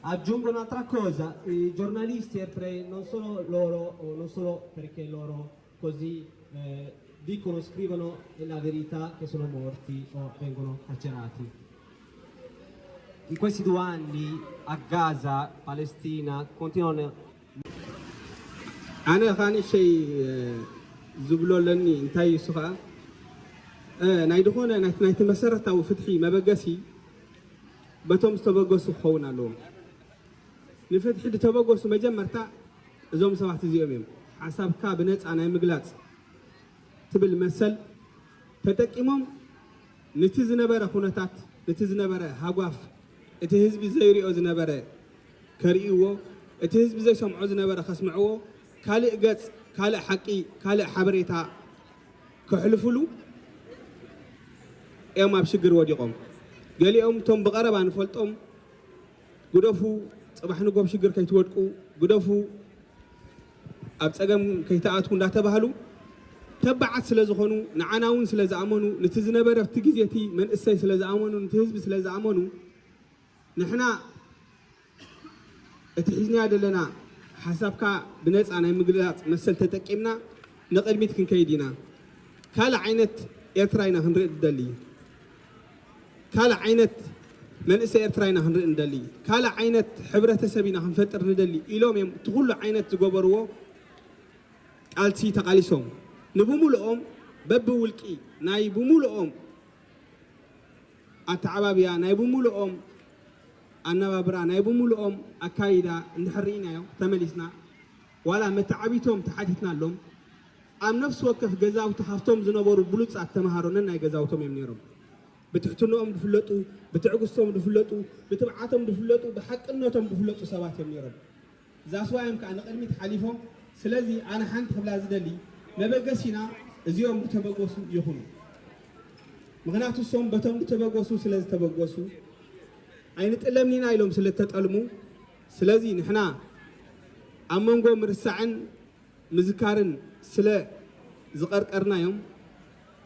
Aggiungo un'altra cosa, i giornalisti eritrea non sono loro, non sono perché loro così eh, dicono, scrivono la verità che sono morti o vengono carcerati. In questi due anni a Gaza, Palestina, continuano ኣነ ኻንሸይ ዝብሎ ኣለኒ እንታይ እሱ ኸዓ ናይ ዝኾነ ናይቲ መሰረታዊ ፍትሒ መበገሲ በቶም ዝተበገሱ ክኸውን ኣለዎም። ንፍትሒ ዝተበገሱ መጀመርታ እዞም ሰባት እዚኦም እዮም። ሓሳብካ ብነፃ ናይ ምግላፅ ትብል መሰል ተጠቂሞም፣ ነቲ ዝነበረ ኩነታት፣ ነቲ ዝነበረ ሃጓፍ፣ እቲ ህዝቢ ዘይሪኦ ዝነበረ ከርእይዎ፣ እቲ ህዝቢ ዘይሰምዖ ዝነበረ ከስምዕዎ፣ ካልእ ገጽ፣ ካልእ ሓቂ፣ ካልእ ሓበሬታ ከሕልፉሉ እዮም ኣብ ሽግር ወዲቖም። ገሊኦም እቶም ብቐረባ ንፈልጦም፣ ግደፉ፣ ጽባሕ ንጎ ኣብ ሽግር ከይትወድቁ፣ ግደፉ፣ ኣብ ጸገም ከይትኣትዉ እንዳተባህሉ፣ ተባዓት ስለ ዝኾኑ፣ ንዓና እውን ስለ ዝኣመኑ፣ ነቲ ዝነበረ ኣብቲ ግዜ እቲ መንእሰይ ስለ ዝኣመኑ፣ ነቲ ህዝቢ ስለ ዝኣመኑ፣ ንሕና እቲ ሒዝናዮ ዘለና ሓሳብካ ብነጻ ናይ ምግላጽ መሰል ተጠቂምና ንቕድሚት ክንከይድ ኢና። ካልእ ዓይነት ኤርትራ ኢና ክንርኢ ንደሊ። ካልእ ዓይነት መንእሰይ ኤርትራ ኢና ክንርኢ ንደሊ። ካልእ ዓይነት ሕብረተሰብ ኢና ክንፈጥር ንደሊ ኢሎም እዮም እቲ ኩሉ ዓይነት ዝገበርዎ ቃልሲ ተቓሊሶም። ንብምሉኦም በብውልቂ ናይ ብምሉኦም ኣተዓባብያ ናይ ብምሉኦም ኣነባብራ ናይ ብምሉኦም ኣካይዳ እንድሕር ርኢናዮ ተመሊስና፣ ዋላ መተዓቢቶም ተሓቲትናሎም፣ ኣብ ነፍሲ ወከፍ ገዛውቲ ካብቶም ዝነበሩ ብሉጻት ተምሃሮ ነናይ ገዛውቶም እዮም ነይሮም። ብትሕትንኦም ዝፍለጡ፣ ብትዕግስቶም ዝፍለጡ፣ ብትብዓቶም ዝፍለጡ፣ ብሓቅነቶም ዝፍለጡ ሰባት እዮም ነይሮም። ዛስዋዮም ከዓ ንቕድሚት ሓሊፎም። ስለዚ ኣነ ሓንቲ ክብላ ዝደሊ መበገሲና እዚኦም ዝተበገሱ ይኹኑ። ምኽንያቱ እሶም በቶም ዝተበገሱ ስለ ዝተበገሱ ኣይንጥለምኒና ኢሎም ስለ ዝተጠልሙ፣ ስለዚ ንሕና ኣብ መንጎ ምርሳዕን ምዝካርን ስለ ዝቐርቀርናዮም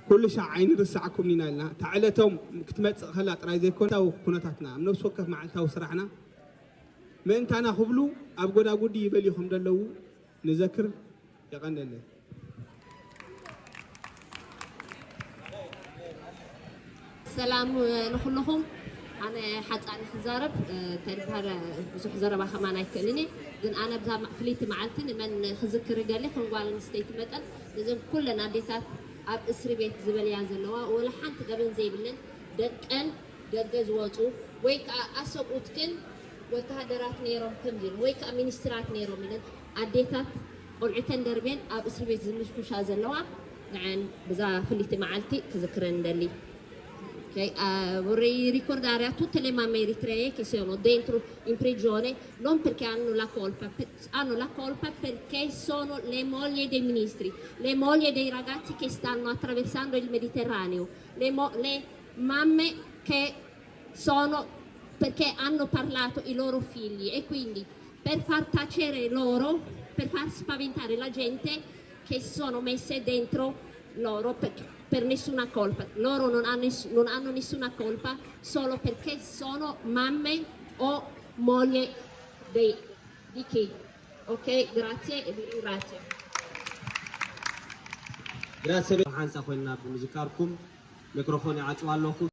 ኩሉ ሻዕ ኣይንርሳዕኩምኒና ኢልና እታ ዕለቶም ክትመጽእ ከላ ጥራይ ዘይኮነ ኩነታትና ኣብ ነፍሲ ወከፍ መዓልታዊ ስራሕና ምእንታና ክብሉ ኣብ ጎዳጉዲ ይበልዩ ከም ዘለዉ ንዘክር። የቐንየለይ። ሰላም ንኹልኹም። ኣነ ሓፃሪ ክዛረብ ተድባረ ብዙሕ ዘረባ ከማን ኣይክእልን እየ። ግን ኣነ ብዛ ፍልይቲ መዓልቲ ንመን ክዝክር ይደሊ ከም ጓል ኣንስተይቲ መጠን ነዘን ኩለን ኣዴታት ኣብ እስሪ ቤት ዝበልያ ዘለዋ ወላ ሓንቲ ገበን ዘይብለን ደቀን ደገ ዝወፁ ወይ ከዓ ኣሰብኡትክን ወተሃደራት ነይሮም ከም ዝብል ወይ ከዓ ሚኒስትራት ነይሮም ኢለን ኣዴታት ቆልዑተን ደርቤን ኣብ እስሪ ቤት ዝምሽኩሻ ዘለዋ ንዐን ብዛ ፍልይቲ መዓልቲ ክዝክረን እንደሊ። Ok, uh, vorrei ricordare a tutte le mamme eritree che sono dentro in prigione non perché hanno la colpa, per- hanno la colpa perché sono le mogli dei ministri, le mogli dei ragazzi che stanno attraversando il Mediterraneo, le, mo- le mamme che sono perché hanno parlato i loro figli e quindi per far tacere loro, per far spaventare la gente che sono messe dentro loro per, per nessuna colpa. Loro non hanno, ness- non hanno nessuna colpa solo perché sono mamme o moglie dei, di chi. Ok, grazie e vi ringrazio. Grazie. ሓንሳ ኮይና ብምዝካርኩም ሚክሮፎን ይዓጽዋ ኣለኹ።